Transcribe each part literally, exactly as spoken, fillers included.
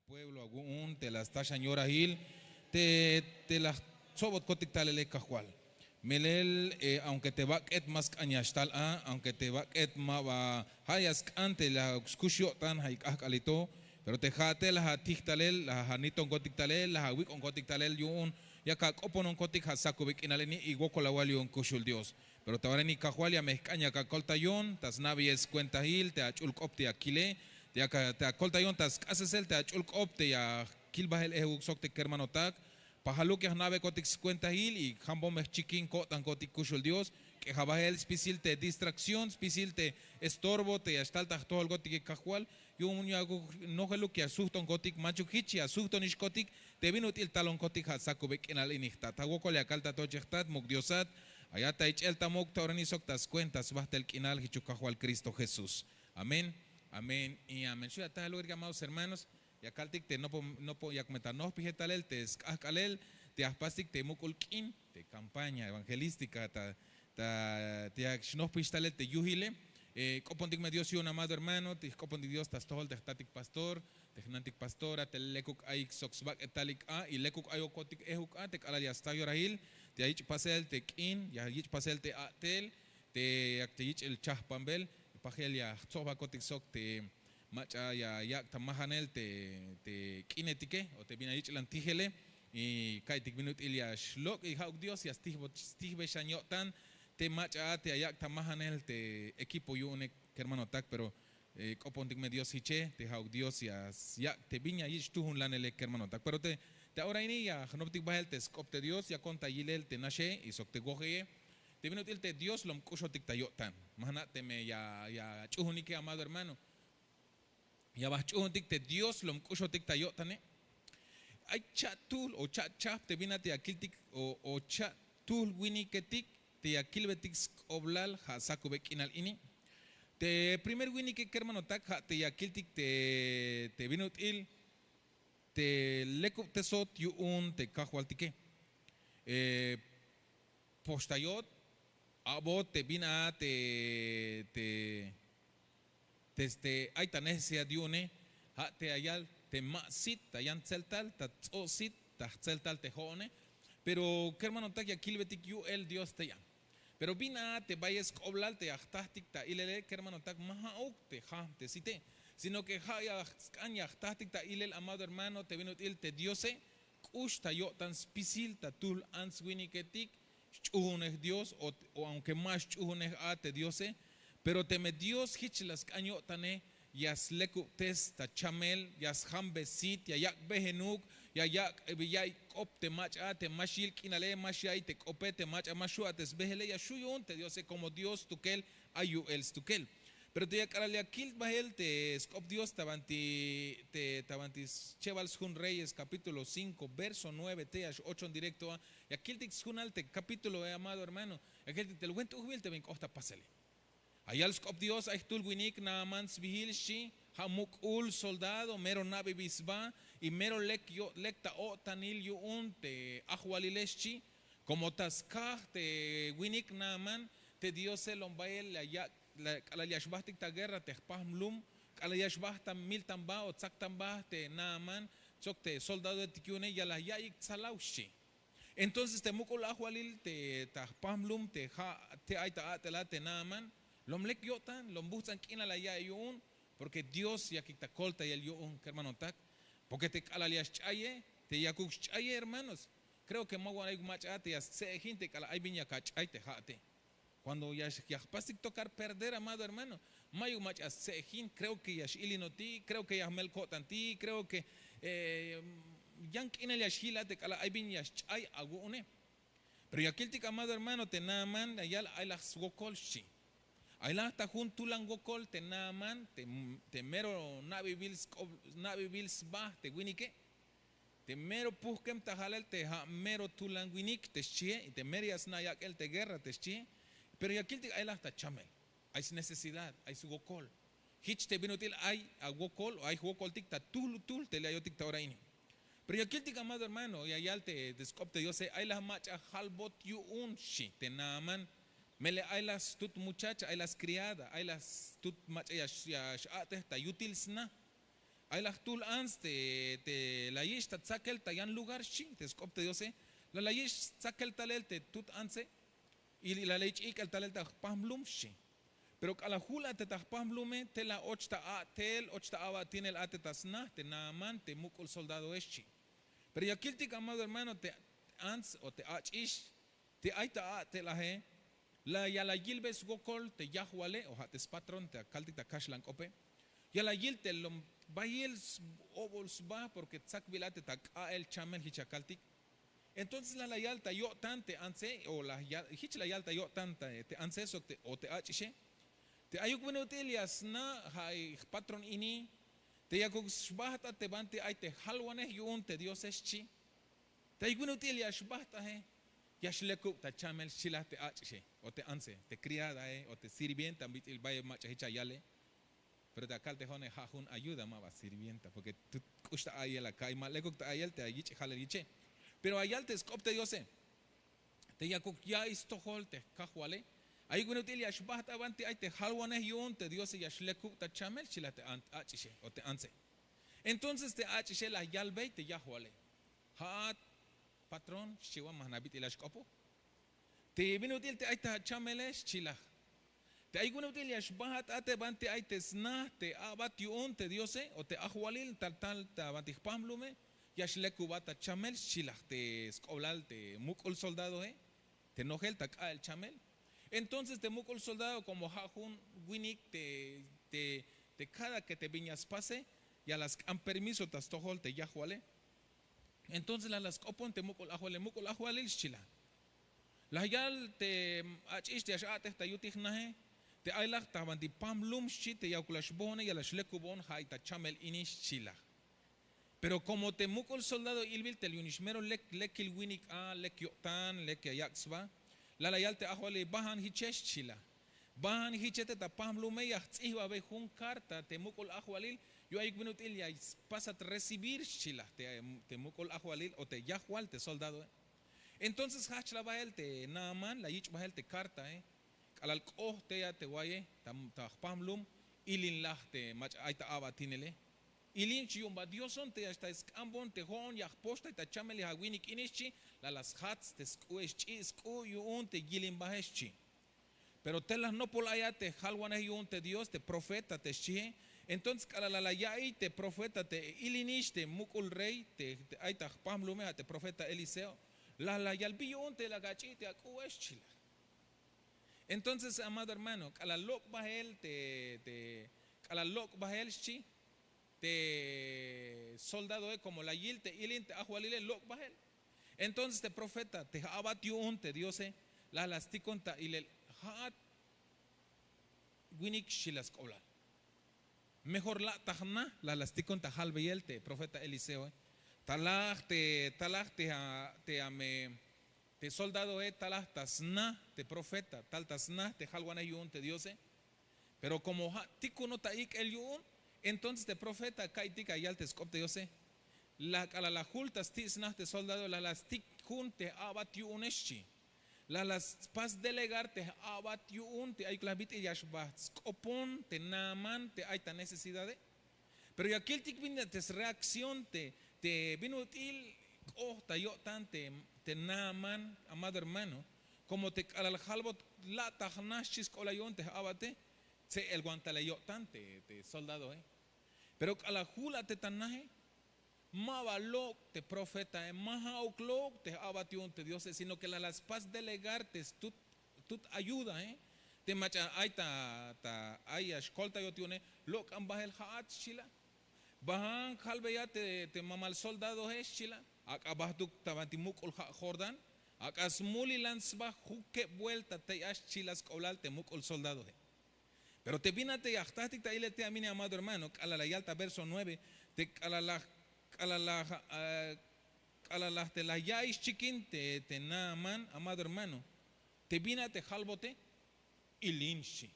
Pueblo awu'un te la sta xan yorahil te la jtzobotkotik talele kajwal. Melel aunke te bak'et ma sk'an ya xtal a, aunke te bak'et ma ba ja' ya sk'an te la skux yo'tan ja' ik'ajk'alito, pero te ja'ate la atij talel, la anitonkotik talel, la awik'onkotik talel yu'un yak ak'opononkotik ja' sakube k'inal ini y wokol awal yu'un kuxul Dios. Pero ta ora ini kajwal ya me jk'an yak akoltayon ta sna'beyel skuentahil te ach'ul k'op te akile, te akoltayon ta sk'asesel te ach'ul k'op te ya kilbajel ehuk sok te kermanotak. Pajaluk ya jna'bekotik skuentahil y jambon me jchikin ko'tankotik kuxul Dios. K'eja bahel spisil te distracción, spisil te estorbo te ya xtal ta jtojolkotike kajwal. Yu'un ya nojeluk ya sujtonkotik, manchuk jich ya sujtonixkotik te bin ut'il talonkotik ja' sakube k'inal ini jtat. Ja' wokol ya kal ta to che jtat muk' Diosat, ayat ta ich'el ta muk' ta ora ini sok ta skuenta sbajtel k'inal jichuk kajwal Cristo Jesús. Amén, amén y amén. Xu' ya ataj luk' amados hermanos, ya kaltik te nopo nopo yak me ta nojpije talel te sk'ajk'alel te ya jpastik te muk'ul k'in te campaña evangelística ta te ya xnojpix talel te yujile. K'opontik me Dios yu'un amado hermano, te jk'opontik Dios ta stojol te jtatik pastor, te jnantik pastora te lekuk ayik sok sbak'etalik a y lekuk ayokotik ehuk a te k'alal ya sta yorahil te ya yich' pasel te k'in, ya yich' pasel te a'tel te yak te yich'il chajpanbel, pajel ya jtzojbakotik sok te mach'a ya yak' ta majanel te k'inetike o te bin ya yich'lan tijele. Y ka'iytik bin ut'il ya xlok' y ja'uk Dios ya stijbe xan yo'tan te mach'a a te ya yak' ta majanel te equipo yu'une kermanotak. Pero k'opontik me Dios jiche te ja'uk Dios ya yak' te bin ya yich' tujunlanele kermanotak. Pero te ora ini ya jnoptik bahel te sk'op te Dios yakon ta yilel te naxe y sok te wojeye. Te bin ut'il te Dios lom k'uxotik ta yo'tan. Ma jna' teme ya ach'uhunike amado hermano, ya ba jch'uhuntik te Dios lom k'uxotik ta yo'tane. Ay cha'tuhl o cha'chajp te bin a te ya kiltik o cha'tuhl winiketik te ya kilbetik sk'oblal ja' sakube k'inal ini. Te primer winike kermanotak ja' te ya kiltik te bin ut'il te lekubtesot yu'un te kajwaltike. Poxtayot, a'bot te bin a te te te ay ta necesidad yu'une. Ja' te ya yal te ma' sit ta yan tzeltal ta tz'o' sit ta jtzeltal te jo'one. Pero kermanotak ya kilbetik yu'el Dios te ya. Pero bin a te bayel sk'oblal te ya jtajtik ta ilele kermanotak ma ja'uk te jajm te site, sino ke ja' ya sk'an ya jtajtik ta ilel amado hermano te bin ut'il te Diose k'ux ta yo'tan spisil ta tuhl ants winiketik xch'uhunej Dios o aunke ma xch'uhunej a te Diose. Pero teme Dios jich la sk'an yo'tane ya slekubtes ta chamel, ya sjambe sit, ya yak' behenuk, ya yak' ya'iy k'op te mach'a a te ma xyil k'inale, ma xya'iy te k'ope te mach'a ma xju' a te sbehele, ya xju' yu'un te Diose komo Dios stukel ay yu'el stukel. Pero te ya k'alal ya kil bahel te sk'op Dios ta banti schebal sjun Reyes kapítulo cinko verso nueve te ya x-ochon direkto a, ya kiltik sjunal te kapítuloe amado hermano, ya kiltik te wen t'ujbil te bin k'oht ta pasele. Ayal sk'op Dios ay jtuhl winik Naamán sbihil xchi, ha muk'ul soldado mero na'bebil sba y mero lek ta o'tanil yu'un te ajwalile xchi. Komo ta skaj te winik Naamán, te Diose lom bayel la yak' k'alal ya xbahtik ta guerra te jpajmlum, k'alal ya xbaht ta miltambaht o tzaktambaht te Naamán sok te soldadoetik yu'une ya la ya'iyik tzalaw xchi. Entonces te muk'ul ajwalil te ta jpajmlum te ha te ay ta a'tel a te Naamán lom lek yo'tan, lom buhtz'an k'inal la ya'iy yu'un. Porke Dios yakik ta koltayel yu'un kermanotak. Porke te k'alal ya xch'aye, te yakuk xch'aye hermanos, kreo ke ma wan ayuk mach'a te ya stse'ejin te k'alal ay bin yak ach'ay te ha'ate. Kuando ya jpastik tokar perder amado hermano, mayuk mach'a stse'ejin, kreo ke ya x'ilinotik, kreo ke ya jmel ko'tantik, kreo ke yan k'inal ya xjil a te k'alal ay bin ya xch'ay awu'une. Pero ya kiltik amado hermano te Naamán ya yal ay laj swokol xchi. Ay laj ta jun tulan wokol te Naamán, te mero na'bebil sba te winike, te mero puhkem ta halel te ha mero tulan winik te xchie y te mero ya sna' yak'el te guerra te xchie. Pero ya kiltik ay laj ta chamel, ay snecesidad, ay swokol. Hich te bin ut'il ay awokol o ay jwokoltik ta tuhl tuhl te layotik ta ora ini. Pero ya kiltik amado hermano, ya yal te sk'op te Diose ay laj mach'a halbot yu'un xchi te Naamán. Melel ay laj stut muchacha, ay laj skriada, ay laj stut mach'a ya x'a'tej ta yutil sna. Ay la jtuhl ants te la yich' ta tzakel ta yan lugar xchi te sk'op te diose. La la yich' tzakel talel te tut antse, y la la yich' ik'el talel ta jpajmlum xchi. Pero k'alal jul a te ta jpajmlume te la och ta a'tel och ta a'batinel a te ta sna te naamán te muk'ul soldadoe xchi. Pero ya kiltik amado hermano te ants o te ach'ix te ay ta a'tel aje, la ya la yilbe swokol te yajwale o ja' te spatrón te akaltik ta kaxlan k'ope. Ya la yil te lom bayel obol sba porke tzakbil a te ta k'a'el chamel jich akaltik. Entonces la la yal ta yo'tan te antse o la yal jich la yal ta yo'tan te antse sok te o te ach'ixe. Te ayuk bin ut'il ya sna ja' jpatrón ini te yakuk sbajt'at te banti ay te jalwanej yu'un te diose xchi. Te ayuk bin ut'il ya xbajt'aje, ya xlekub ta chamel xchi la te ach'ixe o te antse te kriadae o te sirvienta bit'il bay mach'a jich ayale. Pero te akal te jo'one ja' jun ayuda ma ba sirvienta porke tut k'ux ta a'iyel aka'ay ma lekuk ta a'iyel te ayich' jalel yiche. Pero ayal te sk'op te diose te yakuk ya'iy stojol te kajwale. Ayuk bin ut'il ya xbajt'aban te ay te jalwanej yu'un te diose ya xlekub ta chamel xchi la te ach'ixe o te antse. Entonces te ach'ixe la yalbey te yajwale, ja'at patrón xchiwa ma jna' bit'il la xk'opoj. Te bin ut'il te ay ta chamele xchi la. Te ayuk bin ut'il ya xbajat a te banti ay te sna te a'bat yu'un te diose o te ajwalil tal tal ta banti jpajmlume, ya xlekubat ta chamel xchi la te sk'oblal te muk'ul soldadoe te nojel ta k'a'el chamel. Entonces te muk'ul soldado komo ja' jun winik te te te kada ke te bin ya spase ya la sk'an permiso ta stojol te yajwale. Entonces la la sk'opon te muk'ul ajwalil muk'ul ajwalil xchi la. La yal te ach'ix te ya x'a'tej ta yutil jnaje, te ay laj ta banti pam lum xchi te yakuk la xbohone ya la xlekubon ja'i ta chamel ini xchi la. Pero komo te muk'ul soldado ilbil te yu'unix mero lek lekil winik a lek yo'tan lek ya yak' sba, la la yal te ajwalil bahan jichex xchi la. Bahan jichete ta pam lume ya jtz'ijbabey jun karta te muk'ul ajwalil. Yu'un ayuk bin ut'il ya spasat recibir xchi la te muk'ul ajwalil o te yajwal te soldadoe. Entonces jajch la bahel te naamán la yich' bahel te kartae. K'alal k'oht tey a te waye ta jpam lum, ilin laj te mach'a ay ta a'batinele. Ilin xchi yu'un ba dioson te ya xtal sk'ambon te ho'on ya jpoxtay ta chamel ya awinik ini xchi. La la sjats te sk'u'e xch'i' sk'u' yu'un te yilin bahe xchi. Pero tel la jnopol ay a te jalwanej yu'un te dios te profeta te xchihe. Entonces k'alal la la ya'iy te profeta te ilinix te muk'ul rey te ay ta jpam lume a te profeta eliseo, la la yalbi yu'un te la ach'i' te ak'u'e xchi la. Entonces amado hermano k'alal lok' bahel te k'alal lok' bahel xchi te soldadoe komo la yil te ilin te ajwalile lok' bahel. Entonces te profeta te a'bat yu'un te diose la la stikon ta ilel, ja'at winik xchi la sk'oblal. Mejor la' ta jna la la stikon ta jalbeyel te profeta eliseoe. Talaj te talaj te ame te soldadoe talaj ta sna te profeta tal ta sna te jalwanej yu'un te diose. Pero komo ja' tikunot ta ik'el yu'un, entonces te profeta ka'iytik ya yal te sk'op te diose. La k'alal la jul ta sti' sna te soldado la la stik jun te a'bat yu'une xchi. La la spas delegar te a'bat yu'un te ayuk la bit'il ya xbajt sk'opon te naamán te ay ta necesidade. Pero ya kiltik bin te sreakción te te bin ut'il k'oht ta yo'tan te naamán amado hermano. Komo te k'alal jalbot la' ta jna xchi sk'oblal yu'un te j'abate, tse'el wan tale yo'tan te soldadoe. Pero k'alal jul a te ta naje, ma ba lok' te profetae ma ja'uk lok' te j'abat yu'un te diose sino ke la la spas delegar te stut ayudae. Te mach'a ay ta ay ya xkoltayot yu'une, lok'an bahel ja'at xchi la. Bahan jalbeya te mamal soldadoe xchi la. Ak'a bahtuk ta banti muk'ul ja' jordán, ak'a smulilan sba jukeb buelta tey a xchi la sk'oblal te muk'ul soldadoe. Pero te bin a te ya jtahtik ta ilel te amine amado hermano k'alal la yal ta verso nueve, te k'alal la k'alal la k'alal la te la ya'iy xchikin te naamán amado hermano, te bin a te jalbote. Ilin xchi.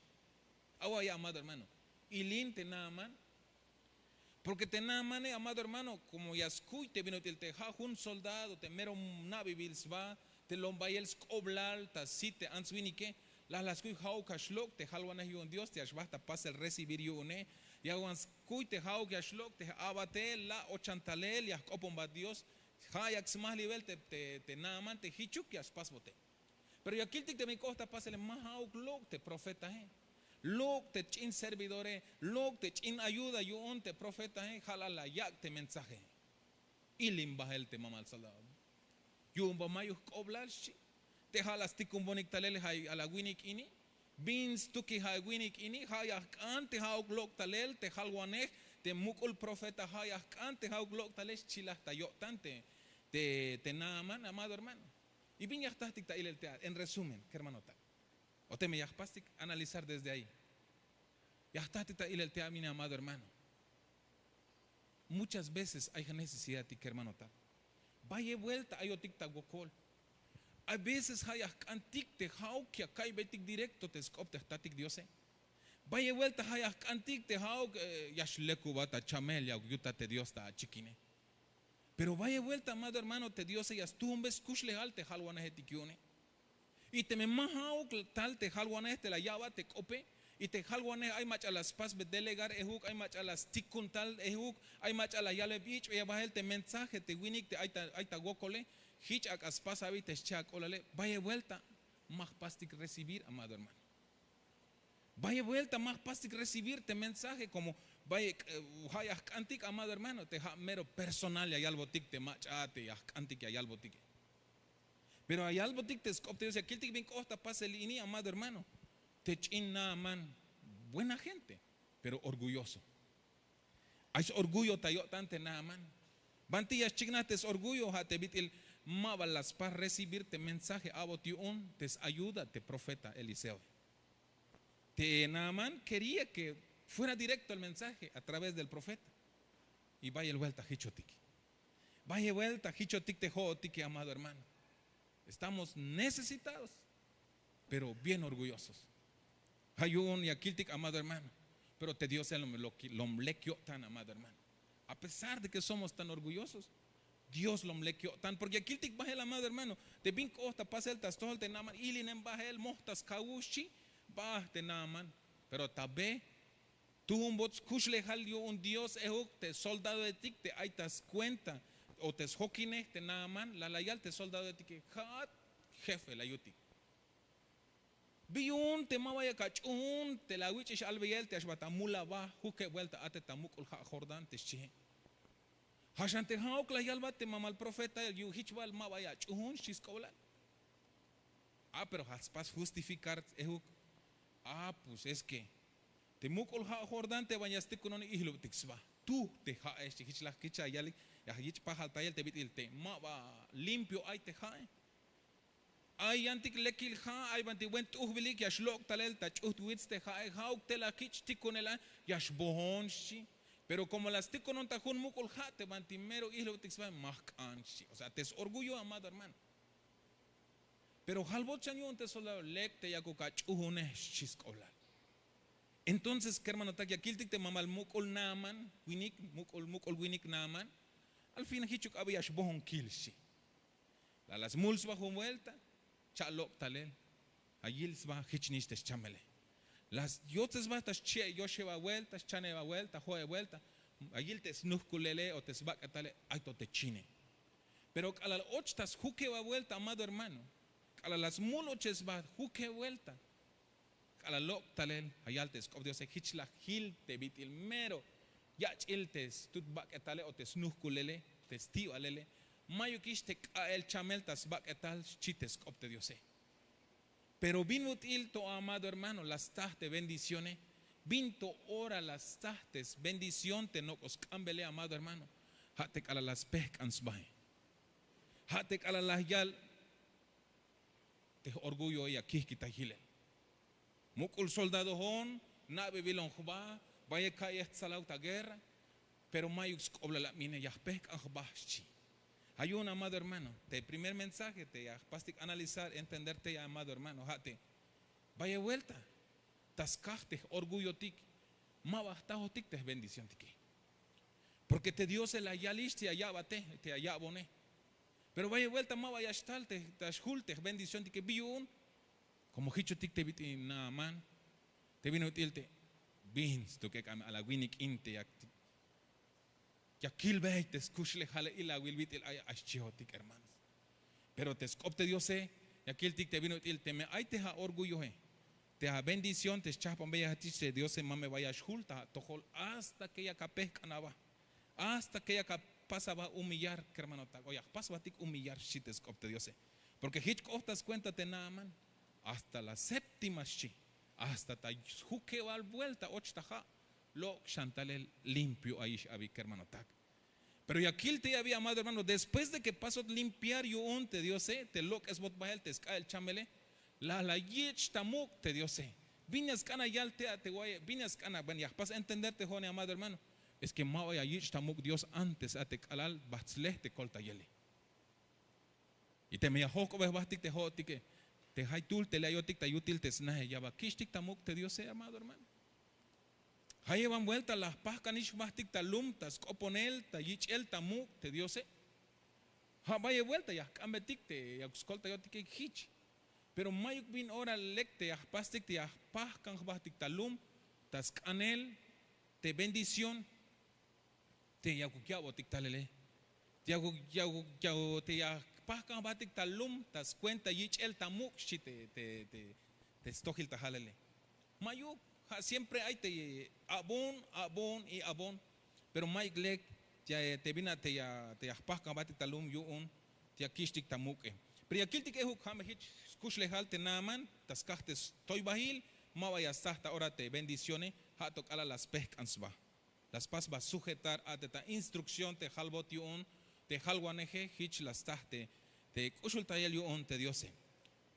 Aw ay amado hermano, ilin te naamán. Porke te naamane amado hermano komo ya skuy te bin ut'il te ja' jun soldado te mero nabibil sba te lom bayel sk'oblal ta sit te ants winike. La la skuy ja'uk ya xlok' te jalwanej yu'un dios te ya xbajt ta pasel recibir yu'une. Ya wan skuy te ja'uk ya xlok' te a'batel la' ochan talel ya jk'oponbat dios. Ja' yak smajlibel te naaman te jichuk ya spasbote. Pero ya kiltik te bin k'oht ta pasele ma ja'uk lok' te profetae, lok' te ch'in servidore, lok' te ch'in ayuda yu'un te profetae ja' la la yak' te mensaje. Ilim bahel te mamal soldado. Yu'un ba mayuk jk'oblal xchi. Te ja' la stikunbonik talel ja' la winik ini. Bin stuki ja' winik ini ja' ya jk'an te ja'uk lok' talel te jalwanej te muk'ul profeta ja' ya jk'an te ja'uk lok' talel xchilaj ta yo'tan te te naaman amado hermano. Y bin ya jtahtik ta ilel te a en resumen kermanotak. O teme ya jpastik analizar desde ahí. Ya jtahtik ta ilel te a bin amado hermano. Muchas veces ay necesidad tik kermanotak. Bayel buelta ayotik ta wokol. Hay veces ja' ya jk'antik te ja'uk ya ka'iybetik direkto te sk'op te jtatik diose. Bayel buelta ja' ya jk'antik te ja'uk ya xlekubat ta chamel ya yutat te dios ta achikine. Pero bayel buelta amado hermano te diose ya stuhunbe skuxlejal te jalwanejetik yu'une. Y teme ma ja'uk tal te jalwanej te la ya'bat te k'ope y te jalwanej ay mach'a la spasbe delegar ejuk ay mach'a la stikun tal ejuk ay mach'a la yalbe bich'beyel bahel te mensaje te winik te ay ta wokole. Jich ak'a spas abi te xchi ak'oblale. Bayel buelta ma jpastik recibir amado hermano. Bayel buelta ma jpastik recibir te mensaje komo bayel ja' ya jk'antik amado hermano te ja' mero personal ya yalbotik te mach'a te ya jk'antik ya yalbotike. Pero ya yalbotik te sk'op te dios ya kiltik bin k'oht ta pasel ini amado hermano. Te ch'in naaman buena gente, pero orgulloso. Ay sorgullo ta yo'tan te naaman. Banti ya xchiknaj te sorgullo ja' te bit'il ma ba la spas recibir te mensaje a'bot yu'un te sayuda te profeta eliseo. Te naaman kería ke fuera direkto el mensaje a través del profeta. Y bayel buelta jichotik. Bayel buelta jichotik te jo'otike amado hermano. Estamos necesitados, pero bien orgullosos. Ja' yu'un ya kiltik amado hermano. Pero te diose lom lek yo'tan amado hermano. A pesar de ke somos tan orgullosos, dios lom lek yo'tan porke ya kiltik bahel amado hermano. Te bin k'oht ta pasel ta stojol te naaman ilinem bahel moj ta skawuj xchi. Baj te naaman. Pero ta be tuhunbot skuxlejal yu'un dios ejuk te soldadoetik te ay ta skuenta o te sjokinej te naaman la la yal te soldadoetike ja'at jefe la yutik. Bi yu'un te ma ba yak ach'uhun te la awich'ix albeyel te ya xbajt amul aba jukeb buelta ate ta muk'ul ja' jordán te xchihe. Ja' xan te ja'uk la yalbat te mamal profeta yu'un jich bal ma ba ya ach'uhun xchi sk'oblal. A pero ja' spas justifikar ejuk. A pues es ke te muk'ul ja' jordán te ban ya stikunon ijlubtik sba tuj te ja'e xchi jich laj kich ya yalik. Ya yich' pajal tayel te bit'il te ma ba limpio ay te ja'e. Ay yantik lekil ja' ay banti buen t'ujbilik ya xlok' talel ta ch'ujt wits te ja'e ja'uk te la kich' tikunel a ya xbohon xchi. Pero komo la stikunon ta jun muk'ul ja' te banti mero ijlubtik sba ma jk'an xchi o sea te sorgullo amado hermano. Pero jalbot xan yu'un te soldado lek te yakuk ach'uhunej xchi sk'oblal. Entonces kermanotak ya kiltik te mamal muk'ul naaman winik muk'ul muk'ul winik naaman. Al fin jichuk abi ya xbohon kil xchi. La la smul sba jun buelta cha' lok' talel. Ayil sba jich nix te schamele. La yotzes sba ta xchie' yoxeb abuelta schaneb abuelta jo'eb buelta. Ayil te snuhkulele o te sbak'etale ay to te chine. Pero k'alal och ta sjukeb abuelta amado hermano, k'alal la smul oche sba jukeb buelta k'alal lok' talel ayal te sk'op diose jich la jil te bit'il mero yach'il te stut bak'etale o te snuhkulele te sti'balele. Mayukix te k'a'el chamel ta sbak'etal xchi te sk'op te diose. Pero bin ut'il to amado hermano la staj te bendicione? Bin to ora la staj te sbendición te nok'o sk'ambele amado hermano. Ja' te k'alal la spejk'an sbae. Ja' te k'alal la yal te j-orgulloe ya kihkitay hilel. Muk'ul soldadojon na'bebilon jba. Bayel ka'yej tzalaw ta guerra. Pero mayuk sk'oblal abine ya jpehk'an jba xchi. Ja' yu'un amado hermano te primer mensaje te ya jpastik analizar entender tey amado hermano ja' te bayel buelta ta skaj te j-orgullotik ma ba jtajotik te jbendicióntike. Porke te diose la yalix te ya ya'bate te ya ya'bone. Pero bayel buelta ma ba ya xtal ta xjul te jbendicióntike bi yu'un Komo jichotik te bit'il naman te bin ut'il te bin stuk'ek a la winik'in te yak kilbey te skuxlejale ilawil bit'il ay a xchihotik hermanos. Pero te sk'op te diose ya kiltik te bin ut'il teme ay te a orgulloe te a bendición te schajpanbeyajtich te diose ma me bay a xjul ta atojol hasta ke yak apejk'an aba, hasta ke yak apas aba humillar kermanotak o ya jpas batik humillar xchi te sk'op te diose. Porke jich k'oht ta skuenta te naman hasta la séptima xchi, hasta ta sjukebal buelta och ta ha' lok' xan talel limpio ayix abi kermanotak. Pero ya kil te yabi amado hermano después de ke pasot limpiar yu'un te diose te lok'esbot bahel te sk'a'el chamele, la la yich' ta muk' te diose. Bin ya sk'an ayal te a te waye bin ya sk'an a bueno ya jpas entender te ho'one amado hermano, es ke ma ba ya yich' ta muk' dios antes a te k'alal baht sle te koltayele. Y teme ya johk'obej bahtik te ho'otike te jaytul te le ayotik ta yutil te snahe ya ba kixtik ta muk' te diose amado hermano. Jayeban buelta la jpajk'anix bahtik ta lum ta sk'oponel ta yich'el ta muk' te diose. Ja' bayel buelta ya jk'ambetik te yak skoltayotike jich. Pero mayuk bin ora lek te ya jpastik te ya jpajk'an jbahtik ta lum ta sk'anel te bendición te yakuk ya'botik talele. Te yakuk yakuk te ya jpajk'an jbahtik ta lum ta skuenta yich'el ta muk' xchi te stojil ta jalele. Mayuk, ja' siempre ay te abon abon y abon. Pero mayuk lek te bin a te ya jpajk'an jbahtik ta lum yu'un te ya kixtik ta muk'e. Pero ya kiltik ejuk ja' me jich skuxlejal te naman ta skaj te stoybahil ma ba ya staj ta ora te bendicione. Ja' to k'alal la spejk'an sba la spas ba sujetar a te ta instrukción te jalbot yu'un te jalwaneje jich la staj te k'uxultayel yu'un te diose.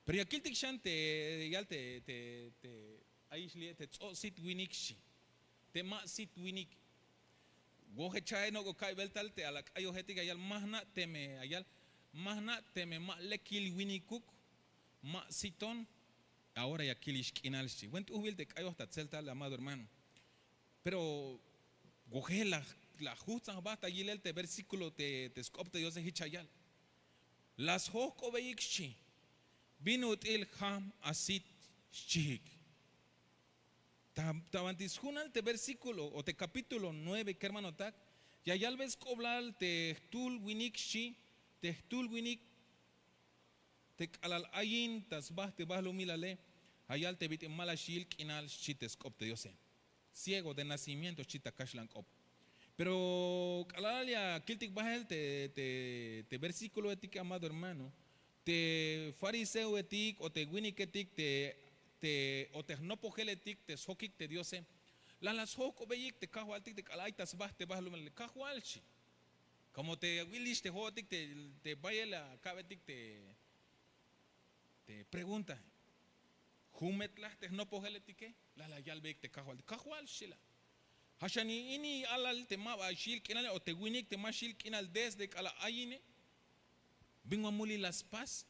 Pero ya kiltik xan te yal te ayix li'e te tz'o'sit winik xchi. Te ma' sit winik. Wojechae nok'o ka'ibel tal te a la k'ayojetik ya yal ma jna' teme ya yal ma jna' teme ma lekil winikuk ma' siton. Ahora ya kilix k'inal xchi wen t'ujbil te k'ayoj ta tzeltal amado hermano. Pero woje la jujtzan jba ta yilel te versíkulo te sk'op te diose jich ya yal. La sjojk'obeyik xchi. Bin ut'il jam asit xchihik. Ta banti sjunal te versíkulo o te kapítulo nueve kermanotak ya yalbe sk'oblal te jtul winik xchi. Te jtul winik te k'alal ayin ta sba te balumilale. Ja' yal te bit'il ma la xyil k'inal xchi te sk'op te diose. Ciego de nacimiento xchi ta kaxlan k'op. Pero k'alal ya kiltik bahel te versíkuloetike amado hermano, te fariseoetik o te winiketik te o te jnopojeletik te sjokik te diose, la la sjojk'obeyik te kajwaltik te k'alal ay ta sba te balumilale kajwal xchi. Komo te awilix te jo'otik te bayel aka'betik te pregunta, jumetlaj te jnopojeletike? La la yalbeyik te kajwaltik kajwal xchi la. Ja' xan ini alal te ma ba xyil k'inale o te winik te ma xyil k'inal desde k'alal ayine. Bin wamulil la spas?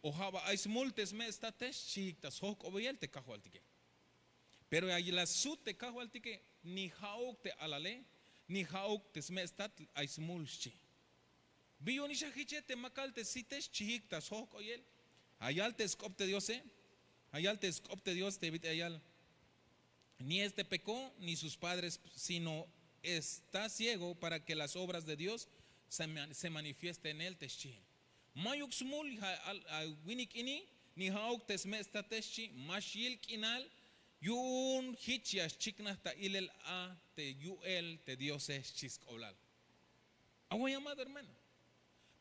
O ja' ba ay smul te sme'state xchihik ta sjojk'obeyel te kajwaltike. Pero ay la sut te kajwaltike ni ja'uk te alale ni ja'uk te sme'stat ay smul xchi. Bi yu'unix ajiche te makal te site xchihik ta sjojk'oyel. Ayal te sk'op te diose. Ayal te sk'op te dios te bit'il ayal. Ni este pekó ni sus padres, sino está ciego para ke las obras de dios se manifieste en él te xchihe. Mayuk smul ja' winik ini ni ja'uk te sme'state xchi. Ma xyil k'inal yu'un jich ya xchiknaj ta ilel a te yu'el te diose xchi sk'oblal. Awa' llamado hermano.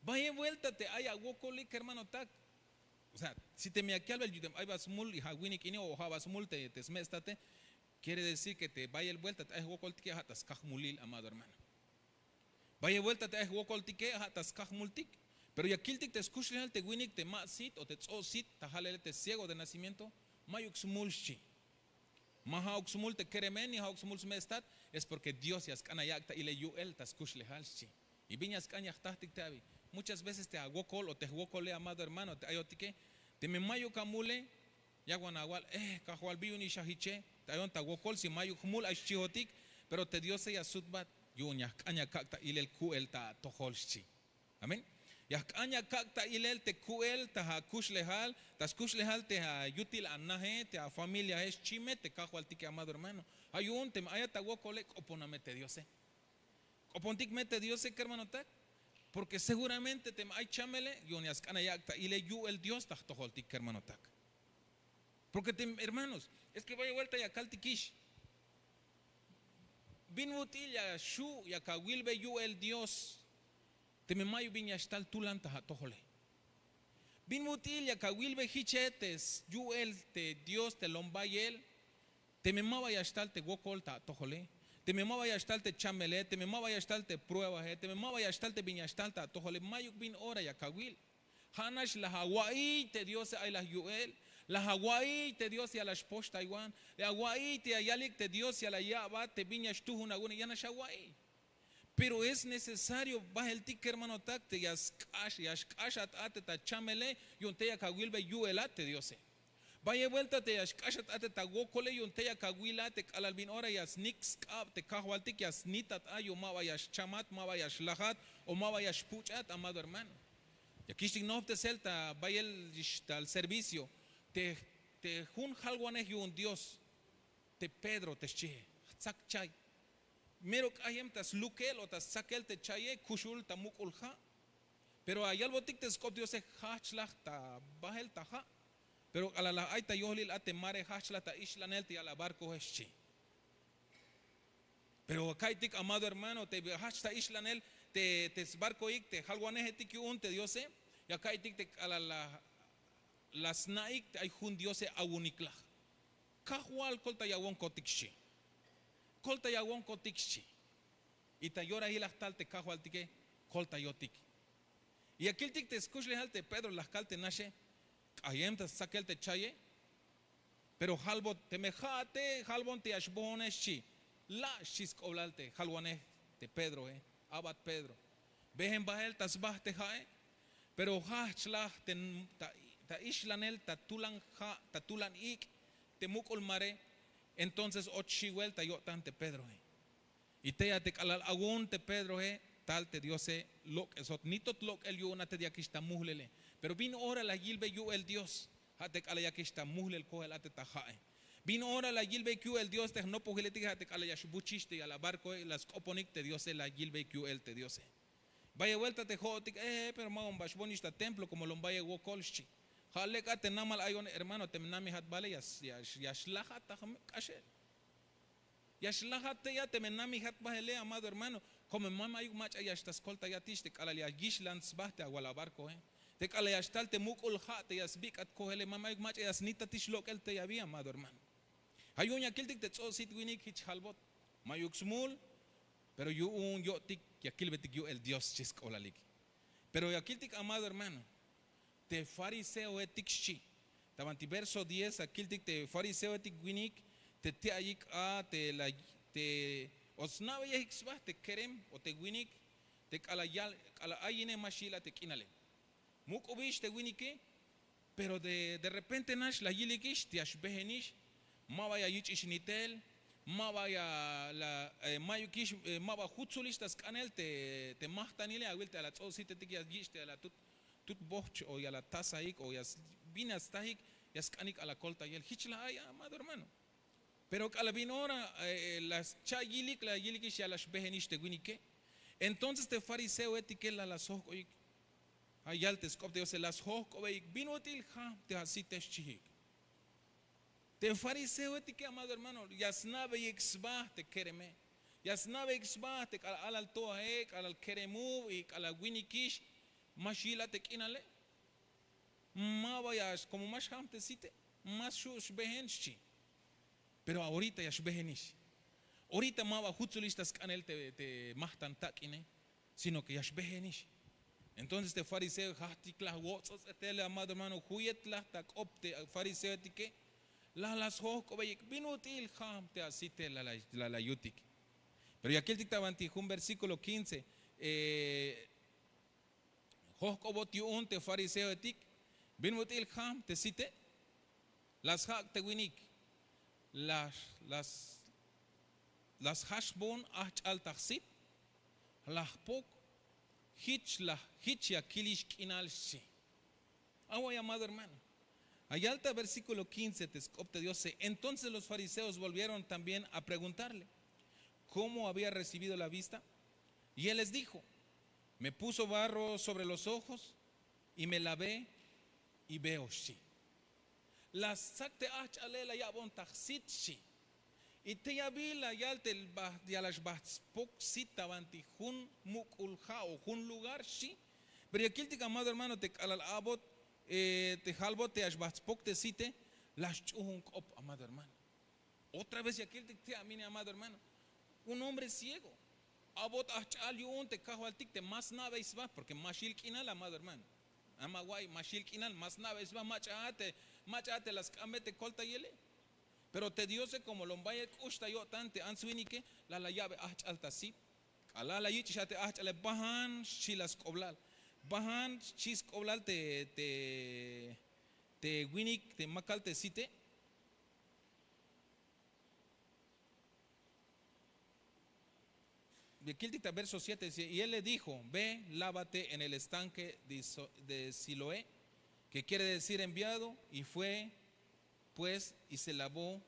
Bayel buelta te ay awokolik hermanotak. O sea si teme ya kalbel yutem ay ba smul ja' winik ini o ja' ba smul te sme'state, quiere decir ke te bayel buelta te ay jwokoltike ja' ta skajmulil amado hermano. Bayel buelta te ay jwokoltike ja' ta skajmultik. Pero ya kiltik te skuxlejal te winik te ma' sit o te tz'o'sit ta jalele te ciego de nacimiento. Mayuk smul xchi. Ma ja'uk smul te kereme ni ja'uk smul sme'stat. Es porke dios ya sk'an ayak' ta ilel yu'el ta skuxlejal xchi. Y bin ya sk'an ya jtajtik te abi. Muchas veces te awokol o te jwokole amado hermano te ayotike, teme mayuk amule, yawan awal eh kajwal bi yu'unix ajiche. Te ayon ta wokol si mayuk jmul ay xchihotik. Pero te diose ya sutbat yu'un ya jk'an ya kak' ta ilel ku'el ta atojol xchi. Amén. Ya jk'an ya kak' ta ilel te ku'el ta akuxlejal, ta skuxlejal te ayutil anaje, te afamiliaje xchime te kajwaltike, amado hermano. Ja' yu'un teme ayat awokole, k'opona me te diose. K'opontik me te diose kermanotak. Porke seguramente teme ay chamele yu'un ya sk'an ayak' ta ilel yu'el dios ta jtojoltik kermanotak. Porke teme hermanos, es ke baya buelta ya kaltikix, bin ut'il ya xu' ya kawilbe yu'el dios? Teme mayuk bin ya xtal tulan ta atojole. Bin ut'il ya kawilbe jiche te yu'el te dios te lombayel? Teme ma ba ya xtal te wokol ta atojole, teme ma ba ya xtal te chamele, teme ma ba ya xtal te pruebae, teme ma ba ya xtal te bin ya xtal ta atojole, mayuk bin ora ya kawil. Ja' nax laj awa'iy te diose ay laj yu'el. Laj awa'iy te dios ya la xpoxtaywan. Laj awa'iy te ya yalik te dios ya la ya'bat te bin ya xtujun awu'une, ya nax awa'iy. Pero es necesario bajeltik kermanotak te ya sk'ax ya xk'axat a te ta chamele, yu'un te ya kawilbe yu'elat te diose. Bayel buelta te ya xk'axat a te ta wokole yu'un te ya kawila te k'alal bin ora ya snik' sk'ab te kajwaltik ya snitat a yu'un ma ba ya xchamat, ma ba ya xlajat, o ma ba ya xpuch'at, amado hermano. Ya kixtik nojptesel ta bayel tal servicio te jun jalwanej yu'un dios, te pedro te xchie, jtzak chay. Mero k'ayem ta slukel o ta stzakel te chaye kuxul ta muk'ul ja'. Pero ayalbotik te sk'op diose, jajch laj ta bajel ta ja'. Pero k'alal laj ay ta yohlil a te mare, jajch laj ta ixlanel te yal abarkoje xchi. Pero ka'iytik amado hermano te jajch ta ixlanel te sbarkoik te jalwanejetik yu'un te diose, ya ka'iytik te k'alal la sna'ik te ay jun diose awunik laj. Kajwal koltayawonkotik xchi. Koltayawonkotik xchi. Y ta yorahil laj tal te kajwaltike, koltayotik. Y ya kiltik te skuxlejal te pedro laj kal te naxe, k'ayem ta stzakel te chaye. Pero jalbot teme ja'ate, jalbon te ya xbohone xchi. La' xchi sk'oblal te jalwanej te pedroe. Abat pedro, behen bahel ta sba te ja'e. Pero jajch laj ta ixlanel ta tulan ja' ta tulan ik' te muk'ul mare. Entonces och xiwel ta yo'tan te pedroe. Y tey a te k'alal awun te pedroe, tal te diose lok'esot nitot lok'el yu'un a te yakix ta muhlele. Pero bin ora la yilbe yu'el dios? Ja' te k'alal yakix ta muhlel kojel a te ta ja'e. Bin ora la yilbeyik yu'el dios te jnopojiletik? Ja' te k'alal ya xbuchix te yal abarkoe la sk'oponik te diose la yilbeyik yu'el te diose. Bayel buelta te jo'otik, pero ma bam ba xbonix ta templo komo lom bayel wokol xchi. Ja' lek a te namal ayon hermano teme namijat bale, ya xlajat ta jme' k'axel. Ya xlajat tey a teme namijat bahele amado hermano. Kome ma mayuk mach'a ya xta skoltayatix te k'alal ya yixlan sba te awal abarkoe, te k'alal ya xtal te muk'ul ja' te ya sbik'at kojele ma mayuk mach'a ya snitatix lok'el tey abi amado hermano. Ja' yu'un ya kiltik te ts'o'sit winik jich jalbot. Mayuk smul. Pero yu'un yo'tik ya kilbetik yu'el dios xchi sk'oblalik. Pero ya kiltik amado hermano, te fariseoetik xchi. Ta banti verso diez a kiltik te fariseoetik winik te ti'ayik a te la te o sna'beyejik sba te kerem o te winik te k'alal yal k'alal ayine ma xyil a te k'inale. Muk'ubix te winike. Pero de repente nax la yilikix te ya xbejenix. Ma ba ya yich'ix nitel. Ma ba ya la mayukix ma ba jutzulix ta sk'anel te majtanile awil te ala ts'o'sitetik ya yich' te ala tut bohch o ya la tasajik o ya bin ya stajik ya sk'anik ala koltayel jich la ay amado hermano. Pero k'ala bin ora la scha' yilik la yilikix ya la xbejenix te winike. Entonces te fariseoetike la la sjok'oyik. Ja' yal te sk'op te diose la sjok'obeyik bin ut'il jam te asite xchijik. Te fariseoetike amado hermano ya sna'beyik sba te kereme. Ya sna'beyik sba te k'alal alal toaje k'alal keremub y k'alal winikix. Ma xyil a te k'inale. Ma ba ya komo ma xjam te site. Ma xu' xbehen xchi. Pero ahorita ya xbejenix. Orita ma ba jutzulix ta sk'anel te majtan tak'ine. Sino ke ya xbejenix. Entonces te fariseo jajtik laj wots'ots'etel amado hermano juyet laj ta k'op te fariseoetike. La la sjojk'obeyik bin ut'il jam te asite la la yutik. Pero ya kiltik ta banti jun versíkulo kince. Jojk'obot yu'un te fariseoetik bin ut'il jam te site. La sjak' te winik. La sjaxbon ajch'al ta jsit. La jpok. Hich la hich ya kilix k'inal xchi. Awa' llamado hermano, ayalta versíkulo kince te sk'op te diose. Entonces los fariseos volvieron también a preguntarle cómo había recibido la vista. Y él les dijo: me puso barro sobre los ojos y me lavé y veo xchi. La stzak te ahch'ale la ya'bon ta jsit xchi. Y te yabil la yal te ya la xbaht spok sit ta banti jun muk'ul ha' o jun lugar xchi. Pero ya kiltik amado hermano te k'alal a'bot te halbot te ya xbaht spok te site, la sch'uhun k'op amado hermano. Otra vez ya kiltik te amine amado hermano, un hombre ciego. A'bot ahch'al yu'un te kajwaltik te ma sna'bey sba, porke ma xyil k'inal amado hermano. Ama wa'iy ma xyil k'inal, ma sna'bey sba. Mach'a a te la sk'ambe te koltayele. Pero te diose komo lom bayel k'ux ta yo'tan te ants-winike, la la ya'be ahch'al ta sit. K'alal la yich'ix a te ahch'ale, bajan xchi la sk'oblal. Bajan xchi sk'oblal te te winik te makal te site. Kiltik ta verso siete dice: y él le dijo: ve, lávate en el estanque de Siloé, que quiere decir enviado. Y fue pues y se lavó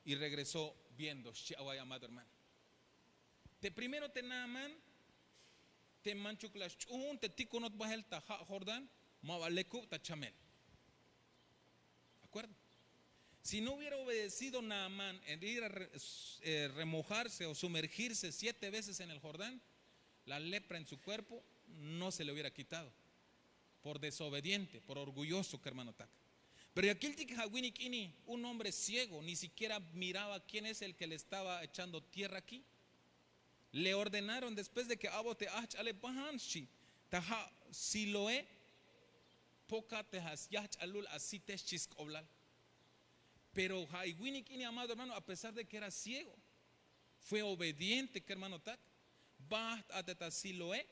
y regresó viendo xchi. Awa' llamado hermano, te primero te naman te manchuk la sch'uhun te tikonot bahel ta ha' Jordán, ma ba lekub ta chamel. Acuerdo? Si no hubiera obedecido Naamán en ir a remojarse o sumergirse siete veces en el Jordán, la lepra en su cuerpo no se le hubiera quitado. Por desobediente, por orgulloso kermanotak. Pero ya kiltik ha winik ini, un hombre ciego, ni siquiera miraba quién es el que le estaba echando tierra aquí. Le ordenaron después de que a'bot te ahch'ale, bajan xchi ta ha' Siloé, poka te yahch'alul asite xchi sk'oblal. Pero ha winik ini amado hermano, a pesar de que era ciego, fue obediente kermanotak. Baht a te ta Siloé,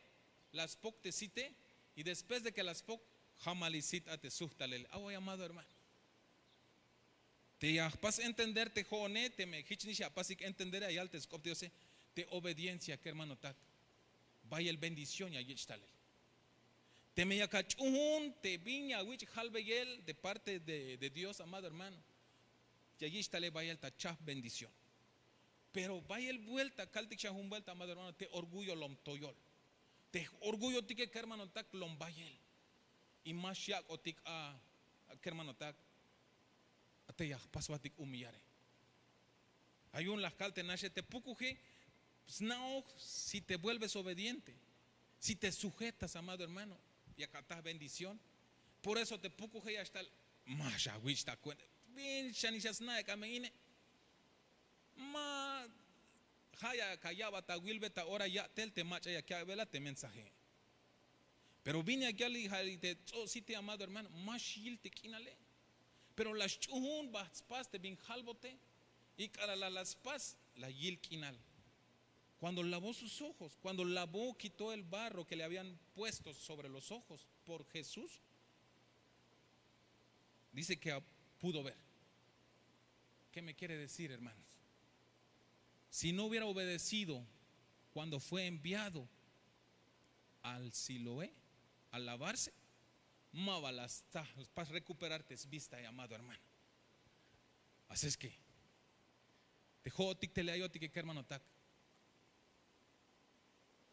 la spok te site. Y después de que la spok, jamal i sit a te sujtalel. Awa' llamado hermano, te ya jpas entender te jo'one, teme jich nix ya apasik entendere, ya yal te sk'op te diose, te obediencia kermanotak, bayel bendición ya yich' talel. Teme yak ach'uhun te bin ya awich' jalbeyel de parte de dios amado hermano, ya yich' talel bayel ta chahp bendición. Pero bayel buelta kaltik xa jun buelta amado hermano, te orgullo lom toyol. Te orgullotike kermanotak lom bayel. Y ma xyak'otik a kermanotak, a te ya jpasbatik humillare. Ay yu'un la jkal te naxe, te pukuje sna'oj si te vuelves obediente, si te sujetas amado hermano, yak ataj bendición. Por eso te pukuje ya xtal, ma xawich' ta kuenta. Bin xanix ya sna'ik a me ine. Ma ja' yak aya'bat awilbe ta ora ya'tel te mach'a yak ya'bela te mensaje. Pero bin yak yal te ts'o'site amado hermano, ma xyil te k'inale. Pero la sch'uhun baht spas te bin jalbote. Y k'alal la spas la yil k'inal. Cuando lavó sus ojos, cuando lavó, quitó el barro que le habían puesto sobre los ojos por Jesús, dice que pudo ver. ¿Qué me quiere decir, hermanos? Si no hubiera obedecido cuando fue enviado al Siloé a lavarse, ma ba la spas recuperar te svista, amado hermano. Así es que te jo'otik te le ayotike kermanotak,